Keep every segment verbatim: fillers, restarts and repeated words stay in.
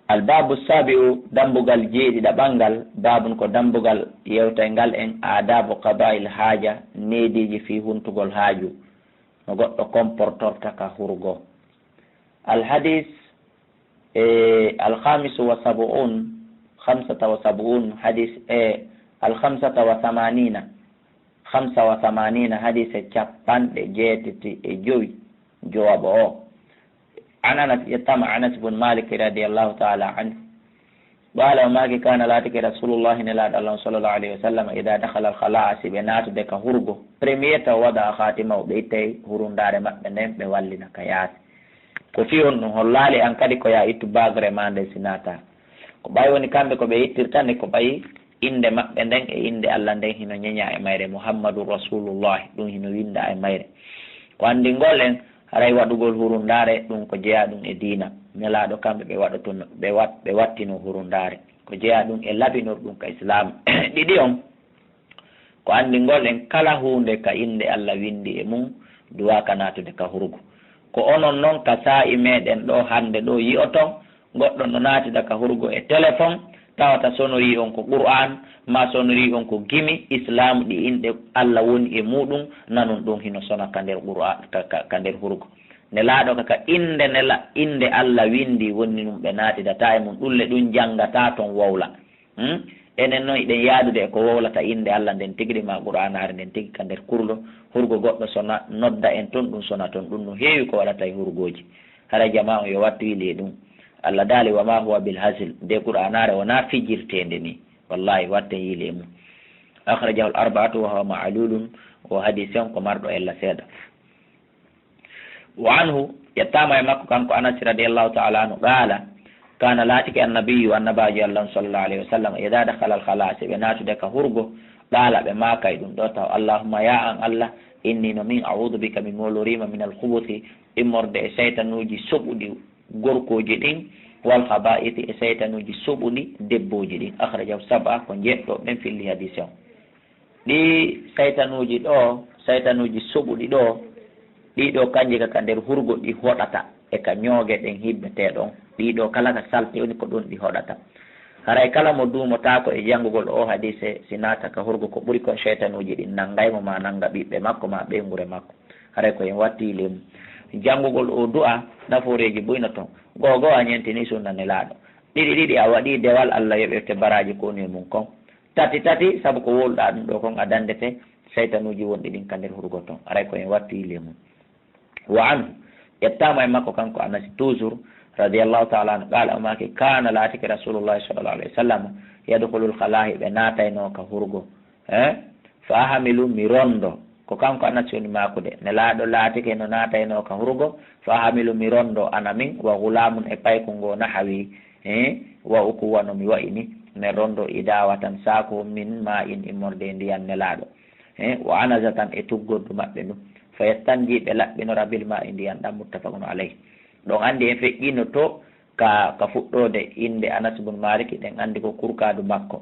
Albaabu saabi'u, dambugal jeeɗiɗaɓal ngal, baabun ko dambugal yewtay ngal en aadaabu qadaa'il haaja, neediiji fii huntugol haaju, no goɗɗo komportorta ka hurgo. Alhadis, e, alkhamisu wa sab'un, khamsata wa sab'un, hadis, e, alkhamsata wa thamanina, khamsa wa thamanina, hadise capanɗe jeetati e jowi, jowaɓo o. An Anas, ƴettama Anas bun Malik radiyallahu ta'ala anhu. Qala, o maaki, kana, laatike Rasulullahi, Nelaaɗo Allah on, sallallahu alayhi wa sallam, ida dakhala al-khalaa, si ɓe naatude ka hurgo, premier taw, wada khatimahu, ɓe ittay hurundaare maɓɓe nden, ɓe wallina ka yaasi. Ko fii honɗun? Hollaali an kadi ko ya ittu bagre ma nden si naata. Ko ɓay woni kamɓe ko ɓe ittirta ni, ko ɓay innde maɓɓe nden e innde Allah nden hino ñeñaa e mayre, Muhammadu Rasulullahi, ɗun hino winndaa e mayre. Ko anndingol en, haray waɗugol hurundaare, ɗun ko jeyaa ɗun e diina. Nelaaɗo kamɓe ɓe waɗotono, ɓe wat-, ɓe wattino hurundaare. Ko jeyaa ɗun e labinor ɗun ka Islaam. Ɗiɗi on, ko anndingol en kala huunde ka innde Allah winndi e mun, duwaaka naatude ka hurgo. Ko onon non ka saa'i meɗen ɗoo hannde ɗoo yi'oton, goɗɗo no naatida ka hurgo e telefon, tawata sonori on ko Qur'aan, maa sonori on ko gimi, Islaam, ɗi inɗe Allah woni e muuɗun, nanon ɗun hino sona ka nder Qur'aan, ka, ka, ka nder hurgo. Nelaaɗo ka, ka innde nela-, innde Allah winndi woni ɗun ɓe naatidata e mun, ɗun le ɗun janngataa ton wowla. Hmm? Enen non hiɗen yaadude e ko wowlata innde Allah nden tigi, ɗi maa Qur'aanaare nden tigi ka nder kurlo. Hurgo goɗɗo sona nodda en ton, ɗun sona ton, ɗun no heewi ko waɗata e hurgooji. Hara jamaa on yo wattu yili e ɗun. Allah daali, "Wa ma huwa bil hazl." Nde Qur'aanaare wonaa fijirteende ni. Wallahi, watten yili e mun. Akhrajahu al arba'atu wa huwa ma'lulun. O hadiisi on ko marɗo ella seeɗa. Wa anhu, ƴettaama e makko kanko Anas radiyallahu ta'ala anhu, qaala, kaana, laatike, annabiyyu, annabaajo Allah on, sallallahu alayhi wa sallam, idaa dakhala al-khalaa, si ɓe naatude ka hurgo, qaala, ɓe maakay ɗun ɗoo taw, "Allahumma, yaa an Allah, inni, no min, a'uudu bika, mi mooloriima, min al-khubuthi, immorde e saytanuuji soɓuɗi gorkooji ɗin, wal khabaa'isi, e saytanuuji soɓuɗi debbooji ɗin." Akhrajahu sab'a, ko njeɗɗo ɓen filli hadiisi on. Ɗii saytanuuji ɗoo, saytanuuji soɓuɗi ɗoo, ɗii ɗoo kanji ka, ka nder hurgo ɗi hoɗata e ka ñooge ɗen hibbetee ɗon. Ɗii ɗoo kala ka salte woni ko ɗon ɗi hoɗata. Haray kala mo duumotaako e janngugol oo hadiise, si naata ka hurgo, ko ɓuri kon saytanuuji ɗin nanngay mo, maa nannga ɓiɓɓe makko, maa ɓeynguure makko. Haray ko en watti lemu. Janngugol oo du'a, nafooreeji buy no ton. Goo goo a ñentini sunna Nelaaɗo. Ɗiɗi ɗiɗi a waɗii dewal, Allah yoɓirte baraaji ko woni e mun kon. Tati tati, sabu ko wowluɗaa ɗun ɗoo kon, a danndete saytanuuji wonɗi ɗin ka nder hurgo ton. Aray ko en watti lemu. Wa anhu, ƴettaama e makko kanko Anas toujours, radiyallahu ta'ala anhu, qaala, o maaki, kaana, laatike, Rasulullahi, sallallahu alayhi wa sallam, yadkhulul khalaa, ɓe naataynoo ka hurgo. Eh? Fa ahmilu, mi ronndo. Ko kanko Anas woni maakude. Nelaaɗo laatike no naataynoo ka hurgo. Fa ahmilu, mi ronndo, ana min, wa ghulaamun, e paykun goo, nahawi, eh, wa ukuwa, no mi wa'i ni. Mi ronndo, idaawatan, saaku, min maa'in, immorde e ndiyan Nelaaɗo. Eh, wa anazatan, e tuggordu maɓɓe ndun. Fa yastanji, ɓe laɓɓinora, bil maa'i, ndiyan ɗan, muttafaqun alayh. Ɗon anndi en feƴƴino to ka, ka fuɗɗoode innde Anas bun Malik, ɗen anndi ko kurkaadu makko.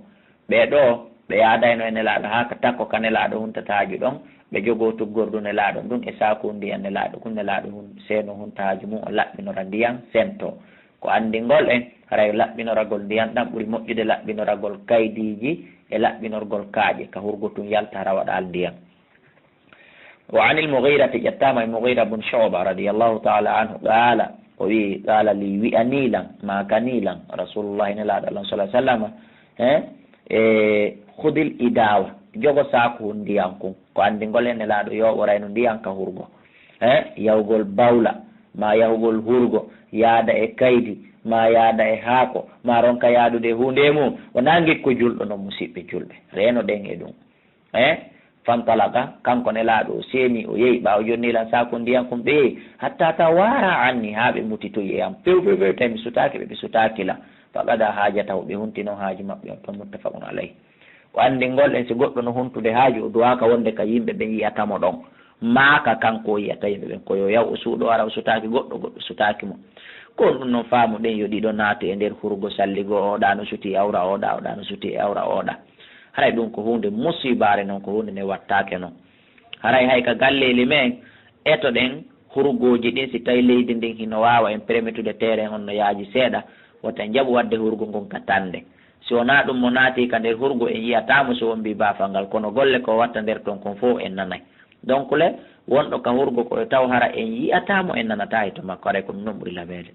Ɓee ɗoo, ɓe yaadayno e Nelaaɗo haa ka takko ka Nelaaɗo huntata haaju ɗon, ɓe jogoo tuggordu Nelaaɗo ndun e saaku ndiyan Nelaaɗo kun, Nelaaɗo hun-, seeno hunta haaju mun, o laɓɓinora ndiyan sento. Ko anndingol en, haray laɓɓinoragol ndiyan ɗan ɓuri moƴƴude laɓɓinoragol kaydiiji e laɓɓinorgol kaaƴe, ka hurgo tun yalta hara waɗaali ndiyan. Wa anil Mughirati, ƴettaama e Mughira bun Shu'ba radiyallahu ta'ala anhu, qaala, o wi'i, qaala li, wi'anii lan, maakanii lan, Rasulullahi, Nelaaɗo Allah, sallallahu alayhi wa sallam, eh, e, khudil idaawa, jogo saaku ndiyan kun. Ko anndingol en Nelaaɗo yooɓorayno ndiyan ka hurgo. Eh, yahugol bawla, maa yahugol hurgo, yaada e kaydi, maa yaada e haako, maa ronka yaadude e huunde e mun, wonaa ngikku julɗo non, musiɓɓe julɓe. Reenoɗen e ɗun. Eh? Fantalaka, kanko Nelaaɗo, o seeni, o yehi, ɓaawo jonni lan saaku ndiyan kun, ɓe yehi, hatta tawaara anni, haa ɓe mutitoyi e an. Pew, pew, pew, tawi mi sutaaki ɓe, ɓe sutaaki lan. Faqada haajatahu, ɓe huntino haaju maɓɓe on ton, muttafaqun alayh. Ko anndingol en, si goɗɗo no huntude haaju, o duwaaka wonde ka yimɓe ɓen yi'ata mo ɗon. Maa ka kanko o yi'ata yimɓe ɓen, ko yo yaw o suuɗo, hara o sutaaki goɗɗo, goɗɗo sutaaki mo. Ko on ɗun non faamuɗen yo ɗiɗo naatu e nder hurgo, salligo, oɗa no suti awra oɗa, oɗa no suti e awra oɗa. Haray ɗun ko huunde musibaare non, ko huunde nde wattaake non. Haray hay ka galleeli men, etoɗen hurgooji ɗin, si tawi leydi ndin hino waawa en permetude terrain on no yaaji seeɗa, Wota en jaɓu waɗde hurgo ngon ka tannde. Si wonaa ɗum, mo naati ka nder hurgo, en yi'ataa mo so won mbii baafal ngal, kono golle ko watta nder ton kon fof en nanay. Donc le, wonɗo ka hurgo ko e taw hara en yi'ataa mo, en nanataa e to makko, haray ko ɗum non ɓuri labeede.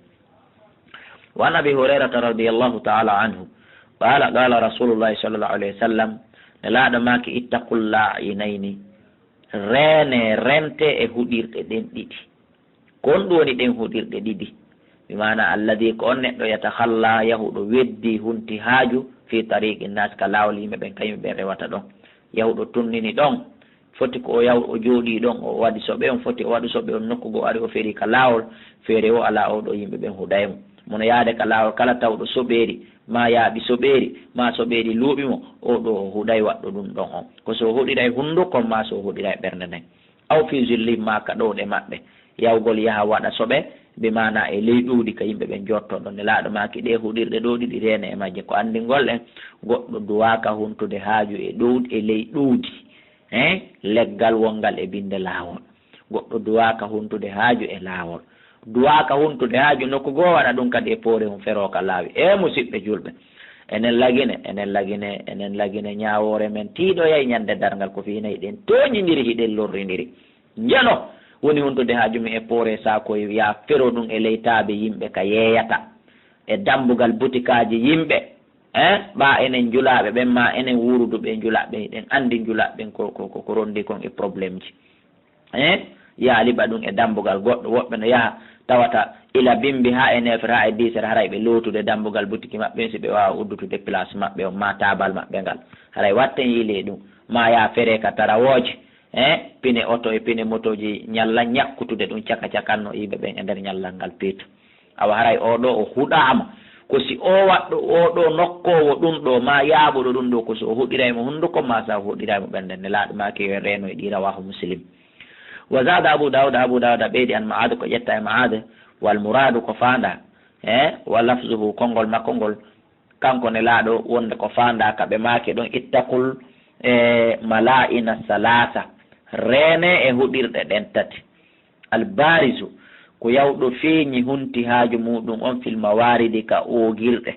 Wa an Abi Hurayrata radiyallahu ta'ala anhu, qala, qala Rasulullahi sallallahu alayhi wa sallam, Nelaaɗo maaki, "Ittaqul la'inayni, reene, rente e huɗirɗe ɗen ɗiɗi." Ko honɗum woni ɗen huɗirɗe ɗiɗi? Bi maana, alladhi, ko on neɗɗo, yatakhalla, yahuɗo weddi, hunti haaju, fi tariqi nnas, ka laawol yimɓe ɓen, ka yimɓe ɓen rewata ɗon. Yahuɗo tunnini ɗon, foti ko o yaw-, o jooɗii ɗon, o waɗi soɓe, on foti o waɗu soɓe, on nokku goo ari o ferii ka laawol, feere o alaa, oo ɗoo yimɓe ɓen huɗay mo. Mono yaade ka laawol kala tawɗo soɓeeri, maa yaaɓi soɓeeri, maa soɓeeri luuɓi mo, oo ɗoo o huɗay waɗɗo ɗum ɗon on. Ko so o huɗiray hunduko, maa so o huɗiray ɓernde nden. Aw fi zilli, maa ka ɗowɗe maɓɓe. Yawgol yaha waɗa soɓe, bi maana e ley ɗowdi ka yimɓe ɓen jooɗotoo ɗon. Nelaaɗo maaki ɗee huɗirɗe ɗoo ɗiɗi reene e majje. Ko anndingol en, goɗɗo duwaaka huntude haaju e ɗowdi, e ley ɗowdi. Hein? Leggal wonngal e binnde laawol. Goɗɗo duwaaka huntude haaju e laawol. Duwaaka huntude haaju nokku goo, waɗa ɗum kadi e poore mum, feroo ka laawi. E musiɓɓe julɓe, enen lagine, enen lagine, enen lagine ñaawoore men tiiɗoyay ñande darngal, ko fii hinay hiɗen tooñindiri, hiɗen lorrindiri. Njeno woni huntude haaju mum e poore saakoy, yaa fero ɗum e ley taabe yimɓe ka yeeyata, e dambugal butikaaji yimɓe. Hein? Ɓaa enen njulaaɓe ɓen, maa enen wuuruduɓe e njulaaɓe ɓen, hiɗen anndi njulaaɓe ɓen ko, ko, ko, ko ronndi kon e problème ji. Hein? Yaa liɓa ɗum e dambugal goɗɗo. Woɓɓe no yaha tawata ila bimbi haa e neuf heures, haa e dix heures, haray ɓe lootude dambugal butiki maɓɓe, si ɓe waawa uddutude place maɓɓe on, maa taabal maɓɓe ngal. Haray watten yiile ɗum. Maa yaa fere ka tarawooje. Hein? Pine oto e pine motooji ñalla ñakkutude ɗum caka cakanno yimɓe ɓen e nder ñallal ngal peetu. Awa haray oo ɗoo o huɗaama. Ko si oo waɗɗo, oo ɗoo nokkoowo ɗum ɗoo, maa yaaɓuɗo ɗum ɗoo, ko so o huɗiray mo hunduko, maa sa o huɗiray mo ɓernde. Nelaaɗo maaki yo en reeno e ɗii, rawaahu Muslim. Wa zaada Abu Daawuda, Abu Daawuda ɓeydi, an Ma'aad, ko ƴetta e Ma'aad, wal muraadu, ko faandaa, e wa lafzuhu, konngol makko ngol, kanko Nelaaɗo, wonde ko faandaa ka ɓe maaki ɗon, ittaqul, e, malaa'ina salaasa, reene e huɗirɗe ɗen tati. Al baarizu, ko yawɗo feeñi hunti haaju muuɗum on, fil mawaaridi, ka oogirɗe.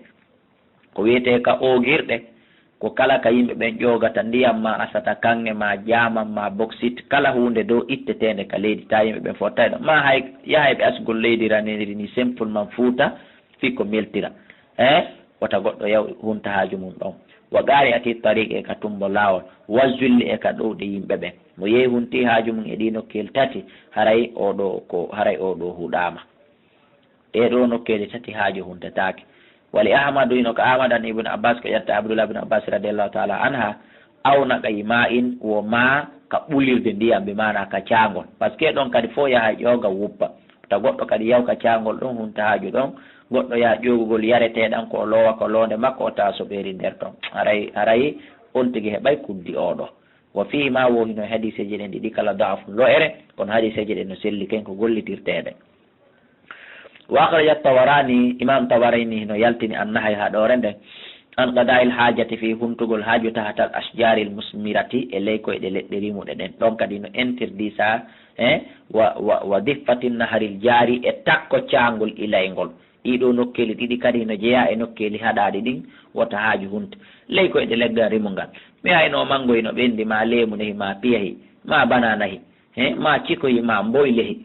Ko wiyetee ka oogirɗe, ko kala ka yimɓe ɓen ƴoogata ndiyam, maa asata kaŋŋe, maa jaaman, maa boksit, kala huunde dow itteteende ka leydi, taa yimɓe ɓen fottay ɗon. Maa hay, yahay ɓe asgol leydi raniri ni, simplement Fuuta, fii ko meltira. Eh, wota goɗɗo yaw hunta haaju mum ɗon. Wa qaari'ati tariiqi, e ka tumbo laawol, wa zulli, e ka ɗowɗi yimɓe ɓen. Mo yehi hunti haaju mum e ɗii nokkeeli tati, haray oo ɗoo ko, haray oo ɗoo huɗaama. Ɗee ɗoo nokkeeli tati haaju huntetaake. Wa li Ahmadu, hino ka Ahmad, an Ibn Abbas, ko ƴetta Abdullah ibn Abbas radiyallahu ta'ala anha, aw naqyi ma'in, wo maa ka ɓulirde ndiyam, bi maana ka caangol. Parce que ɗon kadi fof yaha ƴooga wuppa. Ta goɗɗo kadi yaw ka caangol ɗon hunta haaju ɗon, goɗɗo yaha ƴoogugol yareteeɗam ko o loowa ko loonde makko, o tawa soɓeeri nder ton. Haray, haray on tigi heɓay kuddi oo ɗoo. Wa fiihi ma, wo hino hadiiseeji ɗen ɗiɗi kala da'afun lo'ere, kono hadiiseeji ɗen no selli, ken ko gollitirteeɗe. Wa akhraja Tabarani, Imam Tabarani hino yaltini an-nahya haɗoore nde, an qada'il haajati, fii huntugol haaju, tahtal ashjaril musmirati, e ley koyɗe leɗɗe rimuɗe ɗen. Ɗon kadi no interdit sa, eh, wa, wa, wa diffatin naharil jaari, e takko caangol ilayngol. Ɗii ɗoo nokkeeli ɗiɗi kadi hino jeyaa e nokkeeli haɗaaɗi ɗin, wota haaju hunta. Ley koyɗe leggal rimungal. Mi hayno mango hino ɓendi, maa leemu nehi, maa piyahi, maa bananahi. He, maa cikoyi, maa mboylehi.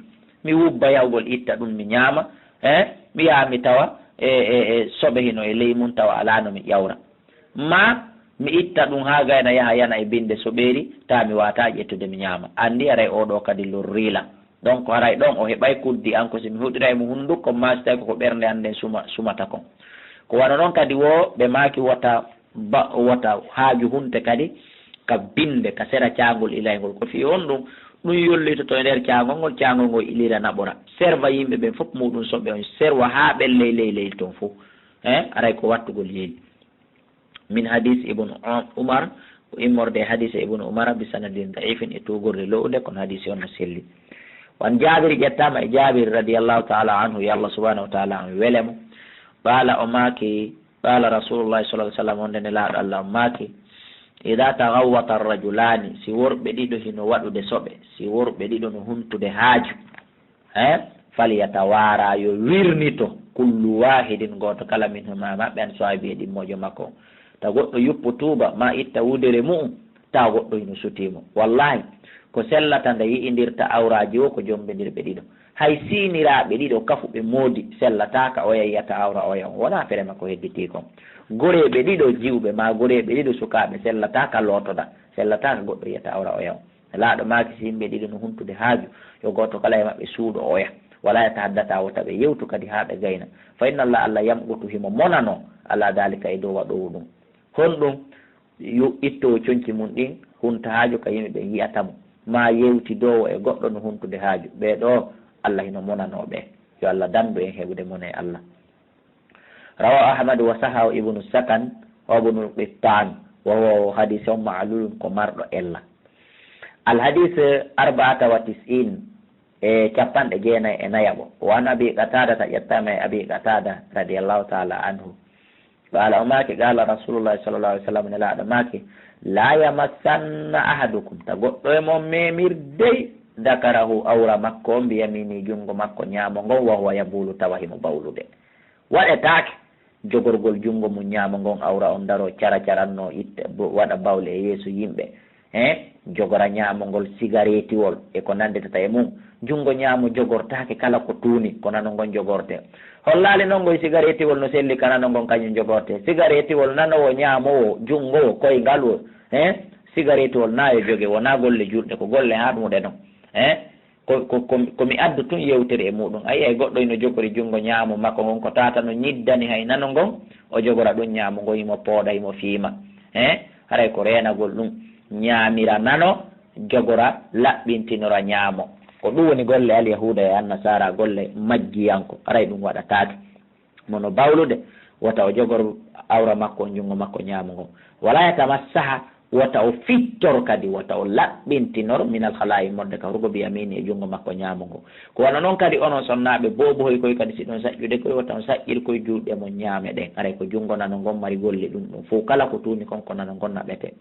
Mi wubba yawgol itta ɗum mi ñaama. He, mi yaha mi tawa e, e, e soɓe hino e ley mum, tawa alaa no mi ƴawra. Maa mi itta ɗum haa gayna yaha yana e binde soɓeeri, taa mi waata ƴettude mi ñaama. Anndi aray oo ɗoo kadi lorriila. Donc haray ɗon o heɓay kuddi an ko si mi huɗiray mo hunnduko, maa si tawi ko ko ɓernde an nden suma-, sumata kon. Ko wano non kadi wo ɓe maaki wota ba-, wota haaju hunte kadi ka binde, ka sera caangol ilayngol. Ko fii honɗum? Ɗum yollitoto e nder caangol ngol, caangol ngol ilira naɓora. Serva yimɓe ɓen fof muɗum soɓe on, serva haa ɓen ley ley ley ton fof. Eh, aray ko wattugol yeeli. Min hadis Ibn Umar, ko immorde e hadise Ibn Umar, bi sanadin da'ifin, e tuugorde lo'unde, kono hadise on no selli. Wan Jaabir, ƴettaama e Jaabir radiyallahu ta'ala anhu, yo Allah subhanahu wa ta'ala on wele mo. Qaala, o maaki, qaala Rasulullahi sallallahu alaihi wasallam, wonde Nelaaɗo Allah on maaki, "Idha taghawwata ar-rajulani", si worɓe ɗiɗo hino waɗude soɓe, si worɓe ɗiɗo no huntude haaju, eh, "falyatawara", yo wirnito, Kullu wahidin, gooto kala, minhuma, maɓɓe, an sahibi, e ɗimmojo makko. Ta goɗɗo yuppo tuuba, ma itta wudere mu'um, ta goɗɗo hino sutii mo. Wallahi, ko sellata nde yi'indirta awraaji o ko jombindirɓe ɗiɗo. Hay siiniraaɓe ɗiɗo kafuɓe moodi sellataaka, oya yi'ata awra oya on. Wonaa ferema ko hedditii kon. Goreeɓe ɗiɗo jiwɓe, ma goreeɓe ɗiɗo sukaaɓe sellataaka lootoda, sellataaka goɗɗo yi'ata awra oya on. Laaɗo maaki, si yimɓe ɗiɗo no huntude haaju, yo gooto kala e maɓɓe suuɗo oya. Wala yatahaddata, wota ɓe yewtu kadi haa ɓe gayna. Fa inna Allah, Allah yamqutu, himo monano, ala dalika, e dow waɗoowo ɗum. Honɗum? Yo ittowo conci mum ɗin, hunta haaju ka yimɓe ɓen yi'ata mo. Ma yewtidoowo e goɗɗo no huntude haaju. Ɓee ɗoo, Allah hino monanoo ɓe. Yo Allah dandu en heɓude mone e Allah. Rawahu Ahmad wa sahahu Ibnu Sakan wa Ibnu Qittan, wa huwa, hadis on, ma'lulun, ko marɗo ella. Al hadis arba'ata wa tis'in, e capanɗe jeenayi e nayaɓo. Wa an Abi Qatadata, ƴettama e Abi Qatada radiyallahu ta'ala anhu. Qala, o maaki, qala Rasulullahi sallallahu alaihi wasallam, Nelaaɗo maaki, la yamassanna ahadukum, ta goɗɗo e mon memir dey, dakarahu, awra makko on, bi yamini, jungo makko ñaamo ngon, wa huwa yabulu, tawa himo bawlude. Waɗetaake jogorgol junngo mum ñaamo ngon awra on, daroo cara caranno, itta, bo-, waɗa bawle e yeeso yimɓe. He, jogora ñaamo ngol sigareetiwol e ko nannditata e mum. Junngo ñaamo jogortaake kala ko tuuni, ko nano ngon jogortee. Hollaali non ngoy sigareetiwol no selli ka nano ngon kañum jogortee. Sigareetiwol nanoowo ñaamoowo, junngo wo, koyngal wo, he, sigareetiwol na yo joge, wonaa golle juulɗe, ko golle haaɗuɗe non. He, Ko, ko, ko, ko mi addu tun yewtere e muɗum. Ayi, ay goɗɗo ino jogori junngo ñaamo makko ngon, ko tata no ñiddani hay nano ngon, o jogora ɗum ñaamo ngon, himo pooɗa, himo fiima. He? Haray ko reenagol ɗum. Ñaamira nano, jogora, laɓɓintinora ñaamo. Ko ɗum woni golle Alyahuuda e Annasaara, golle majjiyanko. Haray ɗum waɗataake. Mo no bawlude, wota o jogor awra makko on, junngo makko ñaamo ngon. Wala yatamassaha, wota o fittor kadi, wota o laɓɓintinor, minal khala'i, modde ka hurugo, bi yamini, e junngo makko ñaamo ngon. Ko wano non kadi onon sonnaaɓe, boobo hoy koy kadi, si ɗon saƴƴude koy, wota on saƴƴir koy juuɗe mon ñaame ɗen. Haray ko junngo nano ngon mari golle ɗum ɗum. Fow kala ko tuuni kon ko nano ngon naɓete.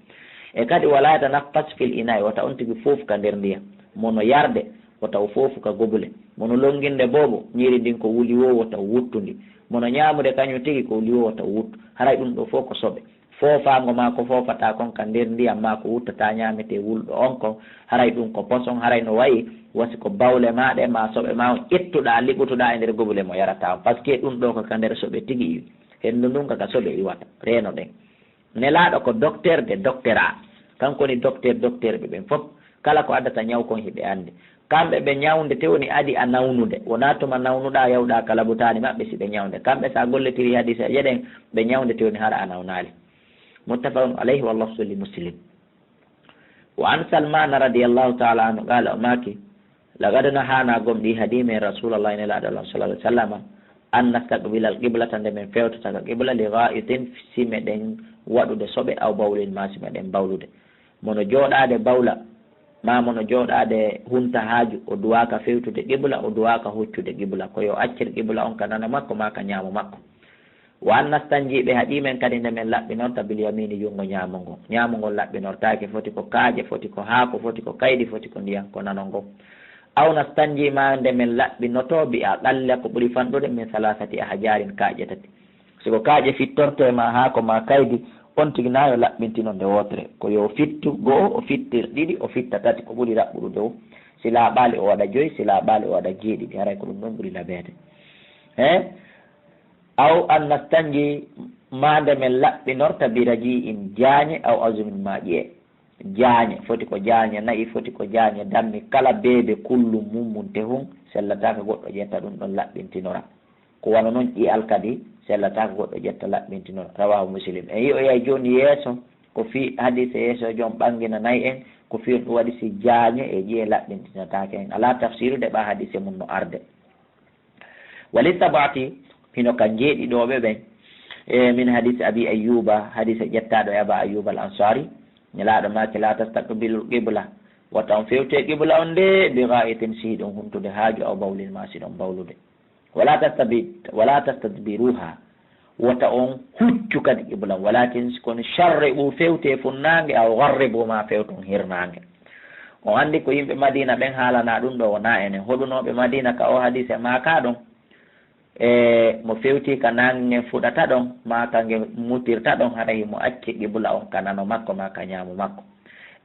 E kadi wala yatanaffas fil ina'i, wota on tigi foof ka nder ndiyam. Mo no yarde, wota o foofu ka gobule. Mo no lonnginde boobo, ñiiri ndin ko wuli woo, wota o wuttu ndi. Mo no ñaamude kañum tigi ko wuli woo, wota o wuttu. Haray ɗum ɗoo fow ko soɓe. Foofaango maa ko foofataa kon ka nder ndiyam maa ko wuttataa ñaametee wulɗo on kon, haray ɗum ko poson, haray no wayi wasi ko bawle maa ɗe maa soɓe maa on ƴettuɗaa, liɓutuɗaa e nder gobule mo yarataa on. Parce que ɗum ɗoo ko ka nder soɓe tigi iwi. Henndu ndun ka, ka soɓe iwata. Reeno ɗen. Nelaaɗo ko docteur de docteurs, kanko woni docteur docteurɓe ɓen fof. Kala ko addata ñaw kon hiɓe anndi. Kamɓe ɓe ñawnde te woni adi a nawnude. Wonaa tuma nawnuɗaa yawɗaa ka labutaani maɓɓe si ɓe ñawnde. Kamɓe sa gollitiri hadiiseeje ɗen, ɓe ñawnde te woni hara a nawnaali. Muttafaqun alayhi wa lafzu li Muslim. Wa an Salmana radiyallahu ta'ala anhu qala, o maaki, laqad nahana, gomɗii hadii men, Rasuulullaahi, Nelaaɗo Allah, sallallahu alaihi wasallam, an nastaqbila al-qiblata, nde men fewtata ka qibla, li gha'itin, si meɗen waɗude soɓe, aw bawlin, ma si meɗen bawlude. Mo no jooɗaade bawla, ma mo no jooɗaade hunta haaju, o duwaaka fewtude qibla, o duwaaka huccude qibla. Ko yo accir qibla on ka nano makko, ma ka ñaamo makko. Wa an nastanji, ɓe haɗii men kadi nde men laɓɓinorta, bil yamini, junngo ñaamo ngon. Ñaamo ngon laɓɓinortaake, foti ko kaaƴe, foti ko haako, foti ko kaydi, foti ko ndiyan, ko nano ngon. Aw nastanji, ma nde men laɓɓinoto, bi aqalla, ko ɓuri fanɗude, min salasati ahjarin, kaaƴe tati. Si ko kaaƴe fittortee ma haako ma kaydi, on tigi na yo laɓɓintino nde wootere. Ko yo fittu go'o, o fittir ɗiɗi, o fitta tati, ko ɓuri raɓɓuɗude o. Si laaɓaali o waɗa joyi, si laaɓaali o waɗa jeeɗiɗi, haray ko ɗum ɗon ɓuri laɓeede. He? Aw an nastanji, ma nde men laɓɓinorta, bi raji'in, jaañe, aw azumin, ma ƴi'e. Jaañe, foti ko jaañe na'i, foti ko jaañe dammi, kala beebe kullum mum mum tehum, sellataaka goɗɗo ƴetta ɗum ɗon laɓɓintinora. Ko wano non ƴi'al kadi, sellataaka goɗɗo ƴetta laɓɓintinora. Rawahu Muslim. En yi'oyay jooni yeeso, ko fii hadiise yeeso joom ɓanginanay en, ko fii on ɗum waɗi si jaañe e ƴi'e laɓɓintinataake en. Alaa tafsirude ɓaa hadiise mum no arde. Wali sab'ati, hino ka jeeɗiɗooɓe ɓen. E min hadisi Abi Ayyuba, hadisa ƴettaaɗo e Aba Ayyuba al Ansari, Nelaaɗo maaki, la tastaqbilul qibla, wota on fewte qibla on de, bi gha'itin, si hiɗon huntude haaju, aw bawlin, ma si ɗon bawlude. Wala tastabi-, wala tastadbiruha, wota on huccu kadi qibla on, walakin, kono, sharriqu, fewte funnaange, aw gharribu, ma fewton hirnaange. On anndi ko yimɓe Madina ɓen haalana ɗum ɗo, wona enen. Hoɗunooɓe Madina ka o hadise maaka ɗon, E mo fewtii ka naange ngen fuɗata ɗon, maa ka nge mutirta ɗon, haray himo acci qibla on ka nano makko, maa ka ñaamo makko.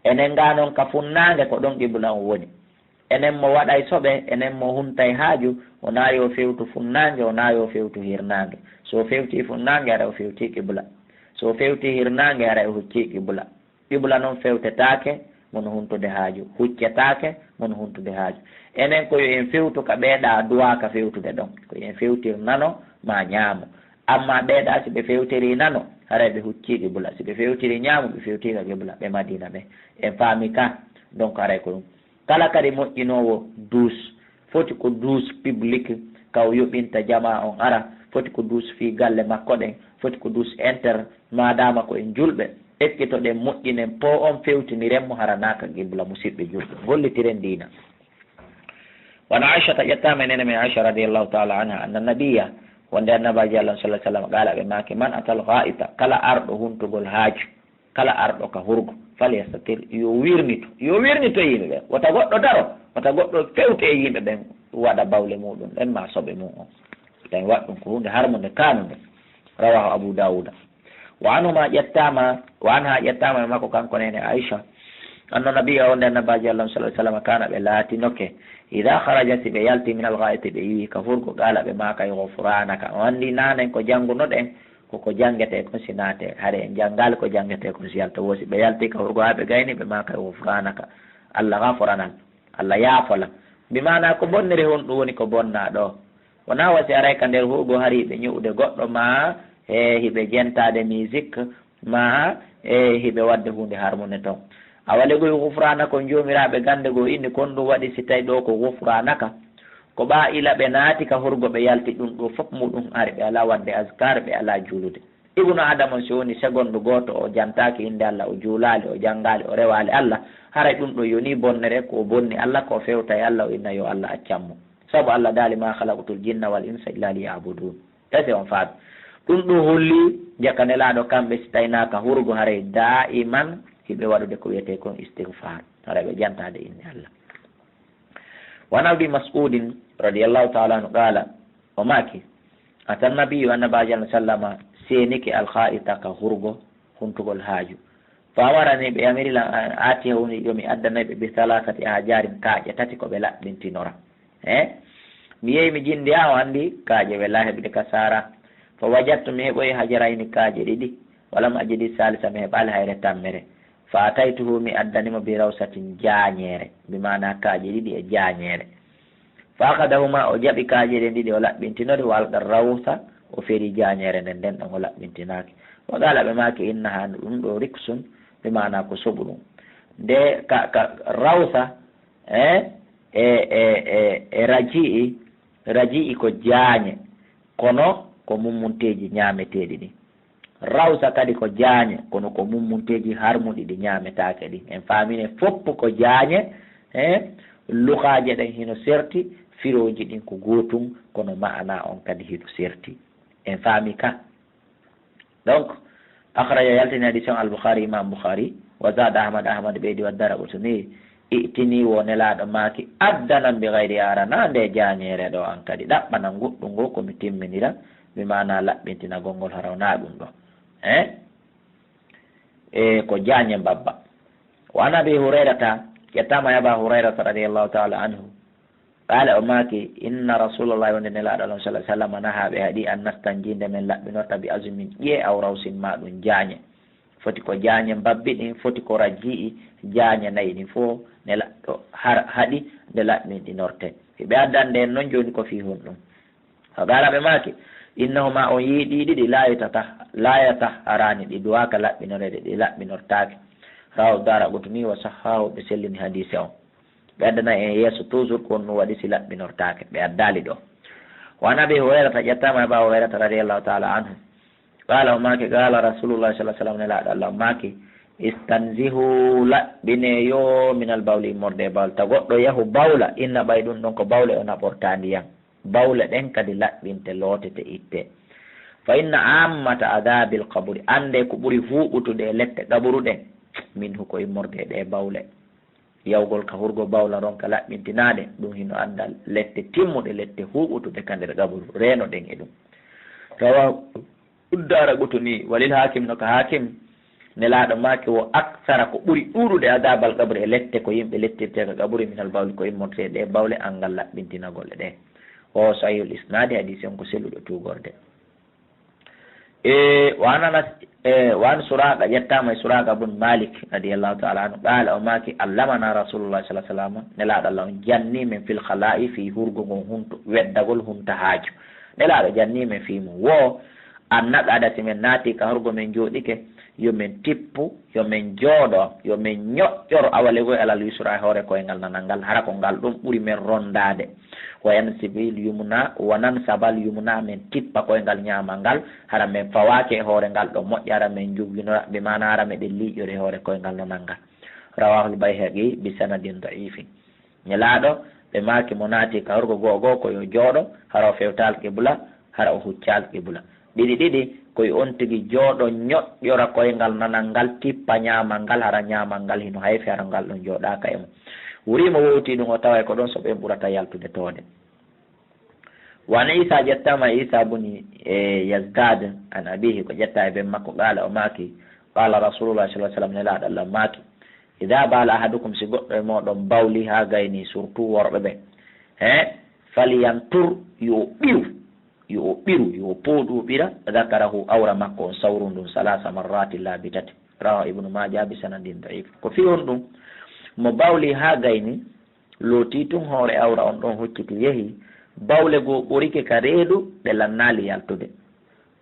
Enen gaa non ka funnaange, ko ɗon qibla on woni. Enen mo waɗay soɓe, enen mo huntay haaju, wonaa yo fewtu funnaange, wonaa yo fewtu hirnaange. So fewtii funnaange, haray o fewtii qibla. So fewtii hirnaange, haray o huccii qibla. Qibla non fewtetaake, mo no huntude haaju. Huccetaake, mo no huntude haaju. Enen ko yo en fewtu ka ɓee ɗaa duwaa ka fewtude ɗon. Ko yo en fewtir nano maa ñaamo. Amma ɓee ɗaa, si ɓe fewtirii nano, haray ɓe huccii qibla. Si ɓe fewtirii ñaamo, ɓe fewtii ka qibla. Ɓe Madiina ɓe. En faami ka? Donc, haray ko ɗum. Kala kadi moƴƴinoowo douche, foti ko douche public, ka o yoɓinta jamaa on ara, foti ko douche fii galle makko ɗen, foti ko douche interne, maadaama ko en julɓe, ekkitoɗen, moƴƴinen po on, fewtiniren mo, hara naa ka qibla, musiɓɓe julɓe. Gollitiren diina. Wa an Aishata, ƴettaama e neene men Aisha radiyallahu ta'ala anha, anna nabiyya, wonde annabaajo Allah sallallahu alaihi wasallam, qaala, ɓe maaki, man atal gha'ita, kala arɗo huntugol haaju, kala arɗo ka hurgo, falyastatir, yo wirnito, yo wirnito yimɓe ɓen. Wota goɗɗo daro, wota goɗɗo fewte e yimɓe ɓen, waɗa bawle muɗum ɗen maa soɓe mum on. Tawi waɗ ɗum ko huunde harmunde, kaanunde. Rawahu Abu Dawuda. Wa anhuma, ƴettaama, wa anha, ƴettaama e makko kanko neene Aisha, anna nabiyya, wonde annabaajo Allah sallallahu alaihi wasallam, kaana, ɓe laatinoke, idha kharaja, si ɓe yalti, min al-gha'iti, ɓe iwi ka hurgo, qaala, ɓe maakay, ghufranaka. On anndi naanen ko janngunoɗen, ko ko janngetee kon si naatee. Hari en janngaali ko janngetee kon si yalta. Wo si ɓe yaltii ka hurgo haa ɓe gayni, ɓe maakay, ghufranaka. Allah ghafuranal. Allah yaafola. Bi maanaa ko bonniri honɗum woni ko bonnaa ɗoo? Wonaa wa si aray ka nder hurgo hari hiɓe ñu'ude goɗɗo maa, e hiɓe jentaade musique, maa, e hiɓe waɗde huunde harmunde ton. Awa legoy ghufranaka on joomiraaɓe gannde goo inni kon ɗum waɗi si tawi ɗoo ko ghufranaka. Ko ɓaa ila ɓe naati ka hurgo ɓe yalti ɗum ɗoo fof muɗum hari ɓe alaa waɗde azkar, ɓe alaa juulude. Ibnu Adama si woni segondu gooto o jantaaki innde Allah, o juulaali, o janngaali, o rewaali Allah, haray ɗum ɗoo yonii bonnere, ko o bonni Allah, ko o fewta e Allah, o inna yo Allah accan mo. Sabu Allah daali, "Ma khalaqtul jinna wal insa illa liya'budun." Ese on faami. Ɗum ɗoo holli jaka Nelaaɗo kamɓe si tawnaaka hurgo haray daa'iman hiɓe waɗude ko wiyetee kon istighfar. Haray ɓe jantaade innde Allah. Wa an Abi Mas'udin radiyallahu ta'ala anhu qaala, o maaki, atan nabiyyu, annabaajo Allah sallama seenike al-gha'ita ka hurgo huntugol haaju. Fa amarani, ɓe yamiri lan, an aatiya, woni yo mi addana ɓe, bi thalathati ahjarin, kaaƴe tati ko ɓe laɓɓintinora. Eh? Mi yehi mi jindi haa o anndi kaaƴe welaa heɓude ka saara. Fa wajadtu, mi heɓoyi hajarayni, kaaƴe ɗiɗi. Walam ajidi salisa, mi heɓaali hayre tammere. Fa ataytuhu, mi addani mo bi rawsatin, jaañeere. Bi maana kaaƴe ɗiɗi e jaañeere. Fa akhadahuma, o jaɓi kaaƴe ɗen ɗiɗi, o laɓɓintinori, wa alqa rawsa, o feri jaañeere nden, nden ɗon o laɓɓintinaaki. Wa qala, ɓe maaki, innaha, ɗum ɗo riksun, bi maana ko soɓu ɗum. Nde ka, ka rawsa, eh, e, e, e, e raji'i, raji'i ko jaañe, kono ko mummunteeji ñaameteeɗi ɗin. Rawsa kadi ko jaañe, kono ko mummunteeji harmuɗi ɗi ñaametaake ɗin. En faamine fof ko jaañe, eh, lugaaje ɗen hino serti, firooji ɗin ko gootun, kono ma'ana on kadi hino serti. En faami ka? Donc, akhraja, yaltini hadis on Al-Bukhari, Imam Bukhari, wa zada Ahmad, Ahmad ɓeydi, wa Daraqutni, i'tini, wo Nelaaɗo maaki, addanan bi ghayri ara, na nde jaañeere ɗo an kadi, ɗaɓɓanan goɗɗum ngo ko mi timminira, bi maana laɓɓintinagol ngol hara wonaa ɗum ɗo. Eh? E ko jaañe mbabba. Wa an Abi Hurayrata, ƴettaama e Aba Hurayrata radiyallahu ta'ala anhu, qala, o maaki, inna Rasulallahi, wonde Nelaaɗo Allah sallallahu alaihi wasallam, naha, ɓe haɗi, an nastanji, nde men laɓɓinorta, bi azmin, ƴiye, aw rawsin, ma ɗum jaañe. Foti ko jaañe mbabbi ɗin, foti ko raji'i, jaañe nayi ɗin fof Nelaaɗo har-, haɗi nde laɓɓinɗinorte. Hiɓe addande en non jooni ko fii honɗum? Fa qala, ɓe maaki, innahuma, on yii ɗi ɗiɗi, la yatata-, la yatahharani, ɗi duwaaka laɓɓinoreede, ɗi laɓɓinortaake. Rawahu Daraqutni wa sahhahu, ɓe sellini hadiise on. Ɓe addana en yeeso toujours ko honno waɗi si laɓɓinortaake. Ɓe addaali ɗo. Wa an Abi Hurayrata, ƴettaama e Aba Hurayrata radiyallahu ta'ala anhu. Qala, o maaki, qala Rasulullah sallallahu alaihi wasallam, Nelaaɗo Allah o maaki, istanzihu, laɓɓine yo minal bawli, immorde e bawle. Ta goɗɗo yahu bawla, inna ɓay ɗum ɗon ko bawle o naɓorta ndiyan. Bawle ɗen kadi laɓɓinte, lootete, itte. Fa inna ammata adhabil qabri, annde ko ɓuri huuɓutude e lette qaburu ɗen, minhu, ko immorde e ɗe bawle. Yawgol ka hurgo bawla ronka laɓɓintinaade, ɗum hino annda lette timmuɗe, lette huuɓutuɗe ka nder qaburu, reenoɗen e ɗum. Rawahu Daaraqutni, walil Haakim, no ka Haakim, Nelaaɗo maaki wo aksara ko ɓuri ɗuuɗude adabal qabri e lette ko yimɓe lettirtee ka qabri minal bawli ko immortee ɗe bawle anngal laɓɓintinagol e ɗe. O sahihul isnaadi, hadiisi on ko selluɗo tuugorde. E, wa an Anas, e, wa an Suraaqa, ƴettaama e Suraaqa bun Malik radiyallahu ta'ala anhu, qaala, o maaki, allamana Rasulullah sallallahu alaihi wasallam, Nelaaɗo Allah on janni men fil khala'i, fii hurgo ngon hunto, weddagol hunta haaju. Nelaaɗo janni men fii mum wo, an naq'ada, si men naati ka hurgo men jooɗike, yo men tippu, yo men jooɗo, yo men ñoƴƴor awalegoy alal yusra e hoore koyngal nanal ngal, hara ko ngal ɗon ɓuri men rondaade. Wa yansibil yumna, wa nansabal yumna, men tippa koyngal ñaamal ngal, hara men fawaake e hoore ngal ɗo moƴƴa, hara men jugginora, bi maana hara meɗen liiƴori e hoore koyngal nanal ngal. Rawahul Bayhaqi bi sanadin da'ifin. Nelaaɗo, ɓe maaki mo naati ka hurgo goo goo ko yo jooɗo, hara o fewta alqibla, hara o hucca alqibla. Ɗiɗi ɗiɗi, ko yo on tigi jooɗo ñoƴƴora koyngal nanal ngal, tippa ñaamal ngal, hara ñaamal ngal hino hayfi, hara ngal ɗon jooɗaaka e mum. Wurii mo wowtii ɗum, o taway ko ɗon so ɓen ɓurata yaltude toode. Wa an Iisa, ƴettaama e Iisa buni, e, Yazdad, an abiihi, ko ƴetta e ben makko, qaala, o maaki, qaala Rasulullah sallallahu alaihi wasallam, Nelaaɗo Allah maaki, idaa baala ahadukum, si goɗɗo e mooɗon bawli haa gayni, surtout worɓe ɓe, he, falyantur, yo o ɓiru, yo o ɓiru, yo o pooɗu o ɓira, dakarahu, awra makko on, sawru ndun, salaasa marratin, laabi tati. Rawahu Ibnu Maaja bi sanadin da'if. Ko fii honɗum? Mo bawli haa gayni, lootii tun hoore awra on ɗon, hucciti yehi, bawle goo ɓorike ka reedu, ɗe lannaali yaltude.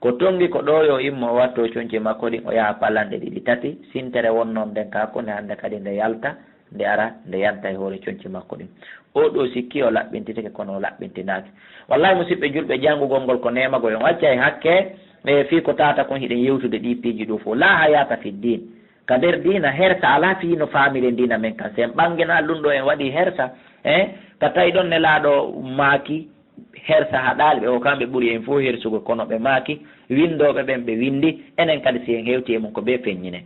Ko tonngi ko ɗoo yo immo, o wattoo conci makko ɗin, o yaha palanɗe ɗiɗi tati, sintere wonnoon nden ka hakkunde hande kadi nde yalta, nde ara, nde yanta e hoore conci makko ɗin. Oo ɗoo sikki o laɓɓintitike, kono o laɓɓintinaaki. Wallahi, musiɓɓe julɓe, janngugol ngol ko neemagol. On accay hakke, e fii ko tata kon hiɗen yewtude ɗii piiji ɗoo fof. Laa hayaata fi diin. Ka nder diina, hersa alaa fii no faamiren diina men kan. Si en ɓannginaali ɗum ɗoo, en waɗii hersa, eh, ka tawi ɗon Nelaaɗo maaki, hersa haɗaali ɓe, ko kamɓe ɓuri en fof hersugol, kono ɓe maaki, winndooɓe ɓen ɓe winndi, enen kadi si en hewtii e mum ko ɓe feññinen.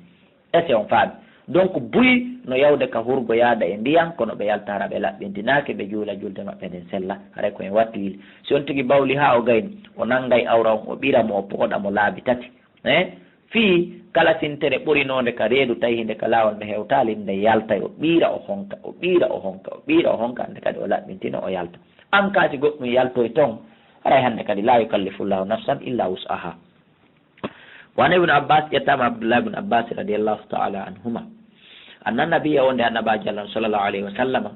Est-ce que on faami? Donc, buy no yawde ka hurgo yaada e ndiyan, kono ɓe yalta hara ɓe laɓɓintinaaki, ɓe juula julde maɓɓe nden sella, haray ko en wattu yili. Si on tigi bawli haa o gayni, o nanngay awra on, o ɓira mo, o pooɗa mo laabi tati. Eh? Fii kala sintere ɓorinoonde ka reedu, tawi hinde ka laawol nde hewtaali, nde yalta, o ɓiira, o honka, o ɓiira, o honka, o ɓiira, o honka, hande kadi o laɓɓintina, o yalta. An kaa si goɗɗum yaltoy ton, haray hande kadi, laa yukallifullahu nafsan illa wus'aha. Wa an Ibn Abbas, ƴettaama Abdullah ibn Abbas radiyallahu ta'ala anhuma. Anna nabiyya, wonde Annabaajo Allah sallallahu alayhi wa sallama,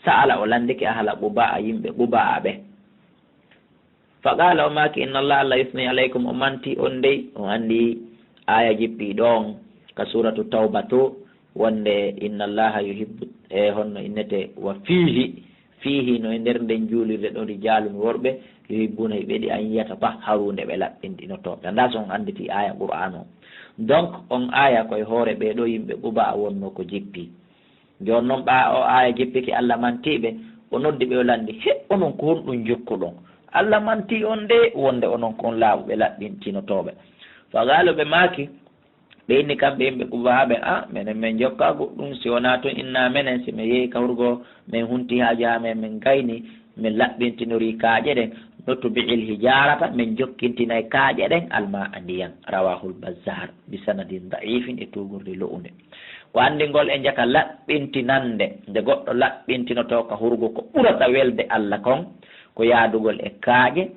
sa'ala, o lanndike ahla Quba'a, yimɓe Quba'a ɓe. Fa qaala, o maaki, inna Allah, Allah yusni alaykum, o manti on dey, o anndi aaya jippi ɗon ka suuratu Tawba to, wonde inna Allaha yuhibbu, e honno innete, wa fiihi, fiihi no e nder nden juulirde ɗon, rijaalun, worɓe, yuhibbuna, hiɓe yiɗi, an yatatahharu, nde ɓe laɓɓintinotoo. Ndaa so on annditi aaya Qur'aan o. Donc, on aaya ko e hoore ɓee ɗoo yimɓe Quba'a wonno ko jippi. Jooni non ɓaa o aaya jippike, Allah manti ɓe, o noddi ɓe, o lanndi, he, onon ko honɗum njokkuɗon? Allah manti on de, wonde onon ko on laaɓuɓe laɓɓintinotooɓe. Fa qaalu, ɓe maaki, ɓe inni kamɓe yimɓe Quba'a ɓe, a, menen men njokkaa goɗɗum, si wonaa tun inna menen, si men yehi ka hurgo, men hunti haaje amen, men gayni, men laɓɓintinorii kaaƴe ɗen, nutbi'il hijaarata, men jokkintinay kaaƴe ɗen, almaa, ndiyan. Rawaahul Bazzaar, bi sanadin da'iifin, e tuugorde lo'unde. Ko anndingol e njaka laɓɓintinannde, nde goɗɗo laɓɓintinotoo ka hurgo ko ɓurata welde Allah kon, ko yaadugol e kaaƴe,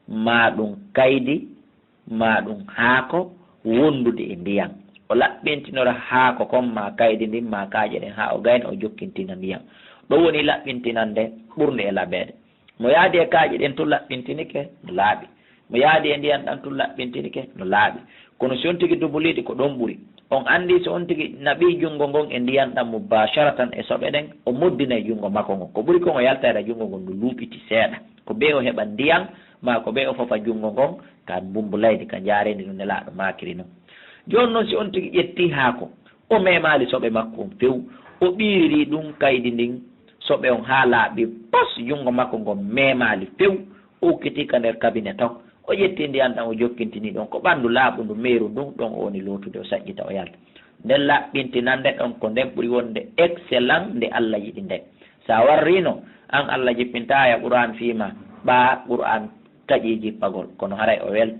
maa ɗum kaydi, maa ɗum haako wondude e ndiyan. O laɓɓintinora haako kon, maa kaydi ndin, maa kaaƴe ɗen, haa o gayna, o jokkintina ndiyan. Ɗum woni laɓɓintinannde ɓurnde e laɓeede. Mo yaadi e kaaƴe ɗen tun laɓɓintinike, no laaɓi. Mo yaadi e ndiyan ɗan tun laɓɓintinike, no laaɓi. Kono si on tigi dubuliiɗi, ko ɗon ɓuri. On anndi so on tigi naɓii junngo ngon e ndiyan ɗan mubasharatan e soɓe ɗen, o moddinay junngo makko ngon. Ko ɓuri kon o yaltayra junngo ngon no luuɓiti seeɗa. Ko bee o heɓa ndiyan, maa ko bee o fofa junngo ngon ka mbummbu laydi, ka njaareendi no Nelaaɗo maakiri non. Jooni non si on tigi ƴettii haako, o memaali soɓe makko on few, o ɓiiriri ɗum kaydi ndin, soɓe on haa laaɓi pos, junngo makko ngon memaali few, o ukkitii ka nder kabine ton. O ƴetti ndiyan ɗan, o jokkintini ɗon. Ko ɓanndu laaɓundu, meeru ndun, ɗon o woni lootude, o saƴƴita, o yalta. Nden laɓɓintinande ɗon ko nden ɓuri wonde excellent nde Allah yiɗi nden. Sa warrino, an Allah jippinta aya Qur'an fii ma, ɓa Qur'an taƴi jippagol, kono haray o welta.